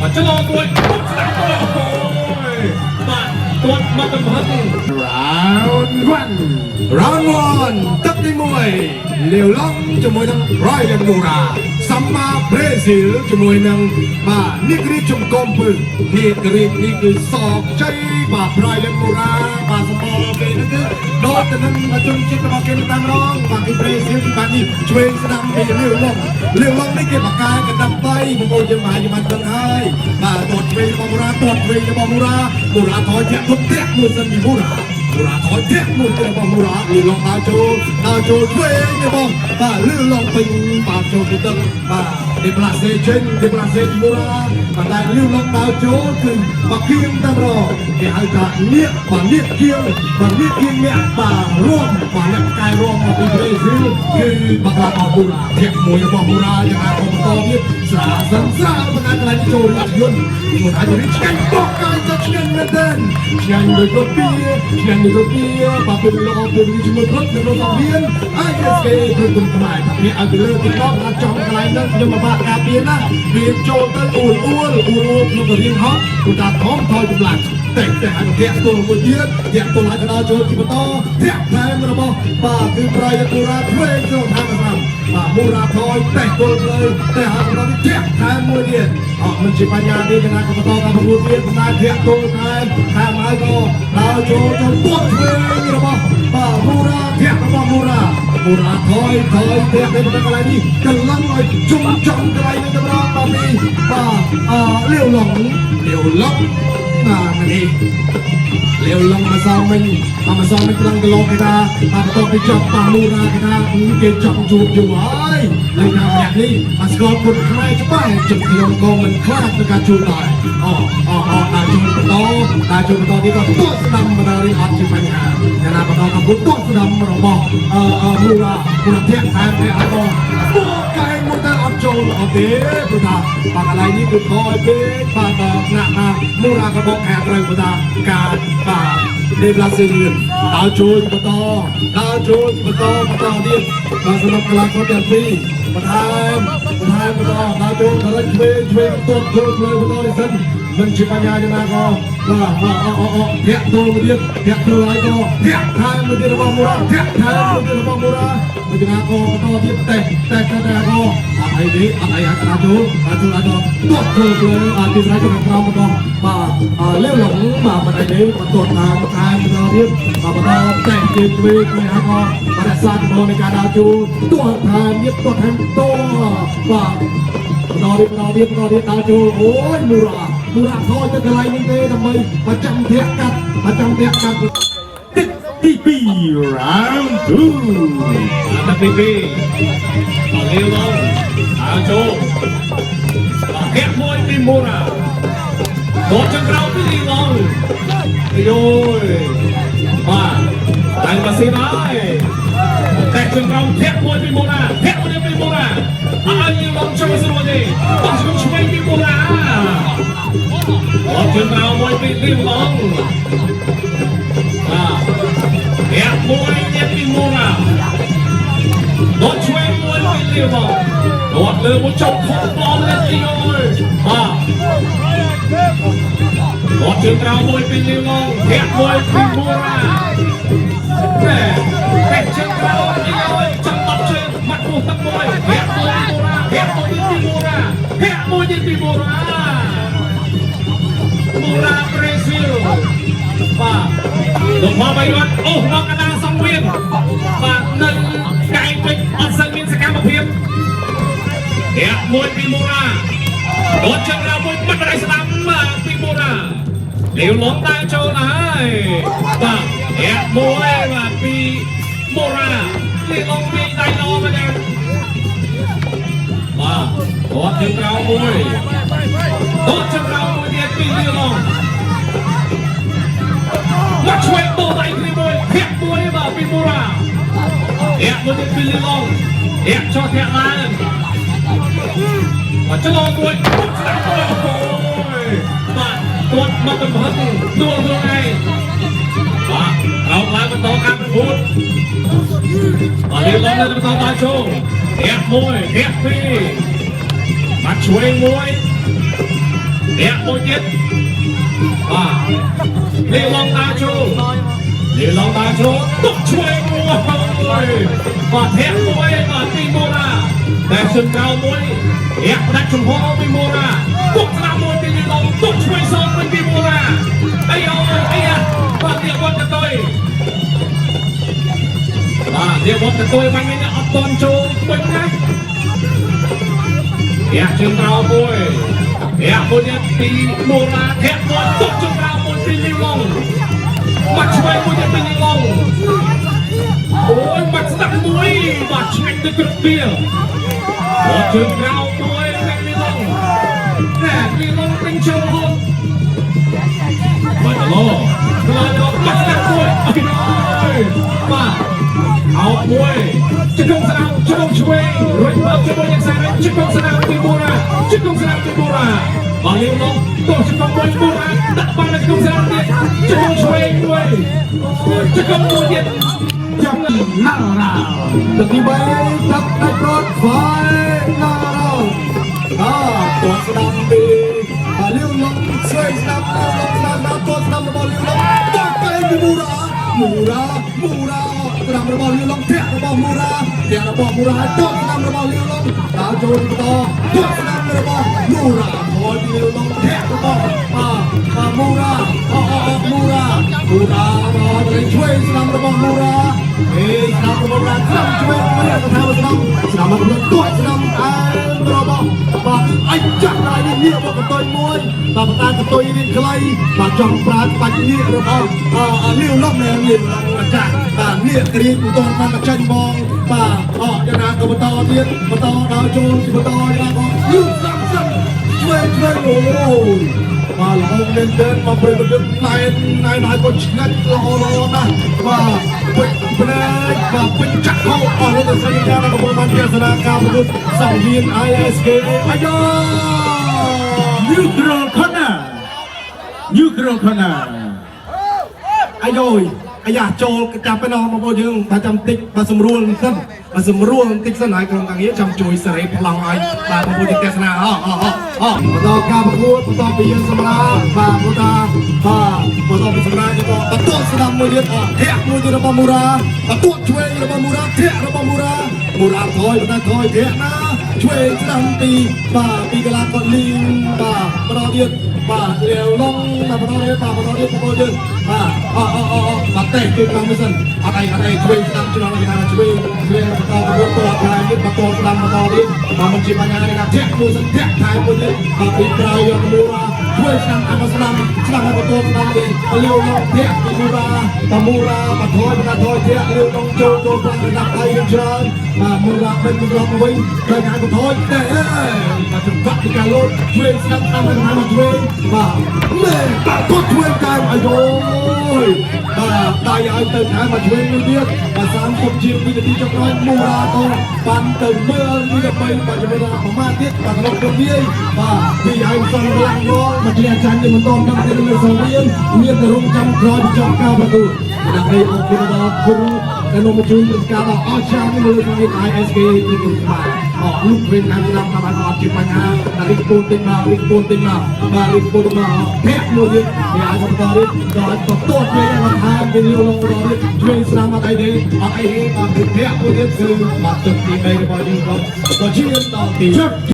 បាទចន្លោមួយពុកស្ដាំមួយអូយបាទគាត់មកកំហឹង Round 1 Round 1ទឹកទី1លាវឡុងជាមួយនឹង Ryan Mura សម្មាប្រេស៊ីលជាមួយនឹងបាទនេះគ្រីបចំកំពើនេះគ្រីបនេះគឺសកជ័យបាទ Ryan Mura បាទសម្បល់ពេលនេះគឺដល់ទៅនឹងជនជាតិរបស់គេតាមរងបាទគឺប្រេស៊ីលគឺបាទនេះឆ្វេងស្ដាំពីលាវឡុងលាវឡុងនេះគេបកកាយកណ្ដាប់ដៃបងប្អូនយើងមកយើងបានដឹងហើយបាទទាត់ឆ្វេងរបស់ Mura ទាត់ឆ្វេងរបស់ Mura Mura ថយធាក់ទុំធាក់មួយសិនពី Mura មូរ៉ាថយធាក់មួយទៅរបស់មូរ៉ាលឺឡងដើរចូលដើរចូលឆ្វេងរបស់បាទលឺឡងពេញបាទចូលទៅទឹកបាទដេប្លាសេចេញដេប្លាសេមូរ៉ាបាទតែលឺឡងដើរចូលគឺបាគៀងតាមរគេហៅថានៀកបាទនៀកគៀងបាទនៀកគៀងអ្នកបាទរួមបាទអ្នកកែរួមមកពីប្រេស៊ីលគឺបាក់ឡារបស់មូរ៉ាធាក់មួយរបស់មូរ៉ាយ៉ាងណាក៏បន្តទៀតស្រាសិនស្រាបណ្ណាកន្លែងចូលរាជយន្តខ្លួនអាចរីឆ្ងាញ់បោកកាយទៅឆ្ងាញ់មែនទែនឆ្ងាញ់ដូចកាពីឆ្ងាញ់ដូចកាពីបាទពេលល្អពេលនេះជាមួយរត់នៅក្នុងសង្វៀន ISK គឺគុំខ្មែរថាវាឲ្យទៅលើទីមកថាចំកន្លែងហ្នឹងខ្ញុំមកបាក់ការពារណាវាចូលទៅអួលអួលអួលអួលខ្ញុំក៏រៀងហត់ព្រោះថាធំថយកម្លាំងតែតែឲ្យធាក់ទល់មួយទៀតធាក់ទល់ឲ្យកណ្ដាលចូលជាបន្តធាក់ថែមរបស់បាទគឺប្រយគូរ៉ាធ្វេងចូលខាងស្ដាំបាទមូរ៉ាថយតេះទល់លើតែឲ្យកណ្ដាលនេះធាក់ថែមមួយទៀតអត់មិនជាបញ្ញាទេកណ្ដាលក៏បន្តការប្រកួតទៀតប៉ុន្តែធាក់ទល់ថែមថែមហើយក៏ដើរចូលចូលទាត់ធ្វេងរបស់បាទមូរ៉ាធាក់របស់មូរ៉ាមូរ៉ាថយថយធាក់ទៅកន្លែងនេះកន្លងឲ្យជុំចំកន្លែងនេះតម្រង់បាទនេះបាទអលាវឡងលាវឡងបាទនេះ លាវឡងមកសងមិញមកសងមិញត្រង់គីឡូគេថាបាទបន្ទាប់ពីចប់ប៉ះមូរ៉ាគេថាគេចង់ជួបយូរហើយលើថាម្នាក់នេះបាទស្គាល់គុណខ្មែរច្បាស់ចិត្តខ្ញុំក៏មិនខ្លាចក្នុងការជួបដែរអូអូអូដើរជួបបន្តដើរជួបបន្តទៀតក៏ទោះស្ដាំបណ្ដារីអត់ជាបញ្ហាយ៉ាងណាបន្តក៏ទោះស្ដាំរបស់អឺអឺមូរ៉ាមូរ៉ាធាក់ថែមតែអត់មកមួកែងមួយតែអត់ចូលអត់ទេព្រោះថាបាទកន្លែងនេះគឺថយពេកបាទដល់ថ្នាក់ថាមូរ៉ាក៏បកខាត្រូវព្រោះថាការបាទដេប្លាសេលៀនដើរចូលបន្តដើរចូលបន្តបន្តទៀតបាទសម្រាប់កីឡាករទាំងពីរបន្ថែមបន្ថែមបន្តដើរចូលដល់ឆ្វេងឆ្វេងទាត់ចូលផ្លូវបន្តនេះសិនមិនជាបញ្ហាយ៉ាងណាក៏បាទអអអអធាក់ទល់មួយទៀតធាក់ទល់ហើយក៏ធាក់ថែមមួយទៀតរបស់មូរ៉ាធាក់ថែមមួយទៀតរបស់មូរ៉ាមួយទៀតក៏បន្តទៀតតេតេតេតេក៏អត់អីទេអត់អីហើយកណាចូលដើរចូលហើយក៏ទាត់ចូលផ្លូវអត់ទីស្រ័យទៅខាងក្រោមរបស់បាទលាវឡុងបាទមិនអីទេបន្តតាមថែមបន្តទៀតបាទបន្តតេទៀតទ្វេទ្វេហើយក៏បាទរក្សាជំននៃការដើរចូលទាត់ថែមទៀតទាត់ថែមតបាទបន្តទៀតបន្តទៀតបន្តទៀតដើរចូលអូយមូរ៉ាមូរ៉ាថយទៅកន្លែងនេះទេដើម្បីប្រចាំធាក់កាត់ប្រចាំធាក់កាត់ ទឹកទី2 round 2 ទឹកទី2ដល់លាវឡងដើរចូលបាទធាក់មួយពីមូរ៉ាទាត់ចង្ក្រោមពីលាវឡងអាយយបាទតែម៉ាស៊ីនហើយតែចង្ក្រោមធាក់មួយពីមូរ៉ាធាក់មួយពីមូរ៉ាអត់ឲ្យលាវឡងចូលស្រួលទេបោះជើងឆ្វេងពីមូរ៉ាទាត់ជើងក្រោមមួយពីលាវឡងបាទធាក់មួយទៀតពីមូរ៉ា ទាត់ឆ្វេងមួយពីលាវមកទាត់លើមួយចុកខុសបងលេទីអូយបាទទាត់ជើងក្រោមមួយពីលាវមកធាក់មួយពីមូរ៉ាតែតែជើងក្រោមទីអូយចាំបាត់ជើងមាត់ពោះទឹកមួយធាក់មួយពីមូរ៉ាធាក់មួយពីមូរ៉ាធាក់មួយទៀតពីមូរ៉ាមូរ៉ាប្រេស៊ីលបាទលោកផលបៃវត្តអូសមកកណ្ដាលសង្វៀនបាទនៅកែងពេជ្រអត់សូវមានសកម្មភាពធាក់មួយពីមូរ៉ាទាត់ជើងក្រោមមួយបាត់ដៃស្ដាំបាទពីមូរ៉ាលាវលំដើរចូលហើយបាទធាក់មួយបាទពីមូរ៉ាលាវលំពីដៃល្អមែនទេបាទទាត់ជើងក្រោមមួយទាត់ជើងក្រោមមួយទៀតពីលាវលំមកឆ្វេងបោដៃគ្នាមួយធាក់មួយបាទពីមូរ៉ាធាក់មួយទៀតពីលាវលំធាក់ចុះធាក់ឡើង បាទចន្លោមួយពុកស្ដាំមួយអូយបាទគាត់មកកំហឹងដួលខ្លួនឯងបាទក្រោកឡើងបន្តការប្រកួតបាទរៀបឡងនៅបន្តដល់ចូលធាក់មួយធាក់ពីរបាទឆ្វេងមួយ ធាក់មួយទៀតបាទលាវឡងតាចូលលាវឡងតាចូលទុកឆ្វេងមួយបាទធាក់មួយបាទពីមូរ៉ាតែជើងក្រោមមួយធាក់ផ្ដាច់ចំហពីមូរ៉ាទុកស្នាមមួយពីលាវឡងទុកឆ្វេងសងវិញពីមូរ៉ាអីអូយអីយ៉ាបាទលាវវត្តកតុយបាទលាវវត្តកតុយបាញ់វិញអត់តន់ចូលពេញណាធាក់ជើងក្រោមមួយធាក់មួយទៀតពីមូរ៉ាធាក់មួយទុកជើងក្រោមមួយពីលាវឡងបាត់ឆ្វេងមួយទៀតពីលាវឡងអូយបាត់ស្ដាប់មួយបាត់ឆ្ងាញ់ទៅគ្រប់ពីបាត់ជើងក្រោមមួយពីលាវឡងណែលាវឡងពេញចូលហូតបាត់ឡោឡោបាត់ស្ដាប់មួយអើយបាទអោមួយជង្គង់ស្ដាំជង្គង់ឆ្វេងរួចមកជាមួយនឹងសារជង្គង់ស្ដាំពីមូរ៉ាជង្គង់ស្ដាំពីមូរ៉ាបាទលាវឡងទោះជង្គង់មួយមូរ៉ាដាក់បានជង្គង់ស្ដាំទៀតជង្គង់ឆ្វេងមួយជង្គង់មួយទៀត ចាប់ណាល់រ៉ា ទឹកទី3ទឹកដាច់ប្រត់ Final round បាទទាត់ស្ដាំពីបាទលាវឡុងឆ្វេងស្ដាំលាវឡុងស្ដាំដល់ទាត់ស្ដាំរបស់លាវឡុងទាត់កែងពីមូរ៉ាមូរ៉ាមូរ៉ាស្ដាំរបស់លាវឡុងធាក់របស់មូរ៉ាធាក់របស់មូរ៉ាទាត់ស្ដាំរបស់លាវឡុងដើរចូលបន្តទាត់ស្ដាំរបស់មូរ៉ាថយពីលាវឡុងធាក់របស់បាទបាទមូរ៉ាអអអមូរ៉ាមូរ៉ាមកទៅឆ្វេងស្ដាំរបស់មូរ៉ាហេស្ដាំរបស់មូរ៉ាស្ដាំឆ្វេងម្នាក់ទៅថាស្ដាំស្ដាំមកទាត់ស្ដាំអែមរបស់បាទអញចាក់ដៃនេះងាកមកកតុយមួយបាទបតាកតុយនេះខ្លីបាទចង់ប្រើក្បាច់ងាករបស់អលាវឡុងណែលាវឡុងម្ចាស់បាទងាកក្រៀងឧទាហរណ៍បានមកចាញ់បងបាទអយ៉ាងណាក៏បន្តទៀតបន្តដល់ចូលបន្តយ៉ាងណាក៏យឺស្ដាំស្ដាំឆ្វេងឆ្វេងអូយបាទល្អមែនទែនមកប្រិយមិត្តណែនណែនឲ្យក៏ឆ្ងាញ់ល្អល្អណាស់បាទពេញភ្នែកបាទពេញចាក់ខោអស់លោកស្រីកាកំពុងបានទស្សនាការប្រកួតសង្វៀន ISK អាយ៉ Neutral corner Neutral corner អាយយអាយ៉ាចូលចាប់ไปណោះបងប្អូនយើងបាទចាំតិចបាទសម្រួលបន្តិចបាទសម្រួលបន្តិចសិនហើយក្រុមការងារចាំជួយសេរីប្លង់ឲ្យបាទបងប្អូនយើងទស្សនាអអអអបន្តការប្រកួតបន្តពីយើងសម្រាប់បាទបន្តបាទបន្តពីសម្រាប់ក៏បន្តស្ដាំមួយទៀតអធាក់មួយទៀតរបស់មូរ៉ាបន្តឆ្វេងរបស់មូរ៉ាធាក់របស់មូរ៉ាមូរ៉ាថយបន្តថយធាក់ណាឆ្វេងស្ដាំពីបាទពីកលាកលីងបាទបន្តទៀតបាទលាវឡងបាទបន្តទៀតបាទបន្តទៀតបងប្អូនយើងបាទអអអអបាទតេគឺតាមមួយសិនអត់អីអត់អីឆ្វេងស្ដាំឆ្លងគេថាឆ្វេងឆ្វេងបន្តប្រកួតតថែទៀតបន្តស្ដាំបន្តទៀតបាទមិនជាបញ្ហាទេណាធាក់មួយសិនធាក់ថែមមួយទៀតបាទពីក្រោយយកមូរ៉ាឆ្វេងស្ដាំអាមកស្ដាំស្ដាំឲ្យបន្តស្ដាំទៀតលាវឡងធាក់ពីមូរ៉ាបាទមូរ៉ាបាទថយបន្តថយធាក់លាវឡងចូលចូលប្រាំរដាប់ដៃនឹងច្រើនបាទមូរ៉ាបិទត្រឡប់មកវិញទៅខាងក៏ថយតែបាទចង្វាក់ពីការលោតឆ្វេងស្ដាំស្ដាំឲ្យមកឆ្វេងបាទមេបាទគាត់ឆ្វេងតាមអាយយបាទដៃឲ្យទៅខាងមកឆ្វេងមួយទៀតបាទ30ជាងវិនាទីចុងក្រោយមូរ៉ាក៏បានទៅមើលទី13បាទជំរឿនប្រមាណទៀតបាទក្នុងក្រុមវាយបាទពីឲ្យសងកម្លាំងងមកជាអាចារ្យនេះមិនតដឹងទេលើសងរៀនមានតែរងចាំក្រោយចប់ការប្រកួតដើម្បីអរគុណដល់គ្រូដែលនាំមកជូនព្រឹត្តិការណ៍ដ៏អស្ចារ្យនេះលើសងរៀន ISK ទីក្រុងខ្មែរអរលោកវិញតាមស្ដាប់តាមអត់ជាបញ្ហាតែរីកពូនទិញមករីកពូនទិញមកបាទរីកពូនមកធាក់មួយទៀតវាអាចបន្តទៀតដល់បន្តទៀតឲ្យថាវាលាវឡងដល់ទៀតជួយស្រាមអត់អីទេអត់អីទេបាទធាក់មួយទៀតគឺបាទទឹកទី3របស់យើងក៏ក៏ជាដល់ទី ចាប់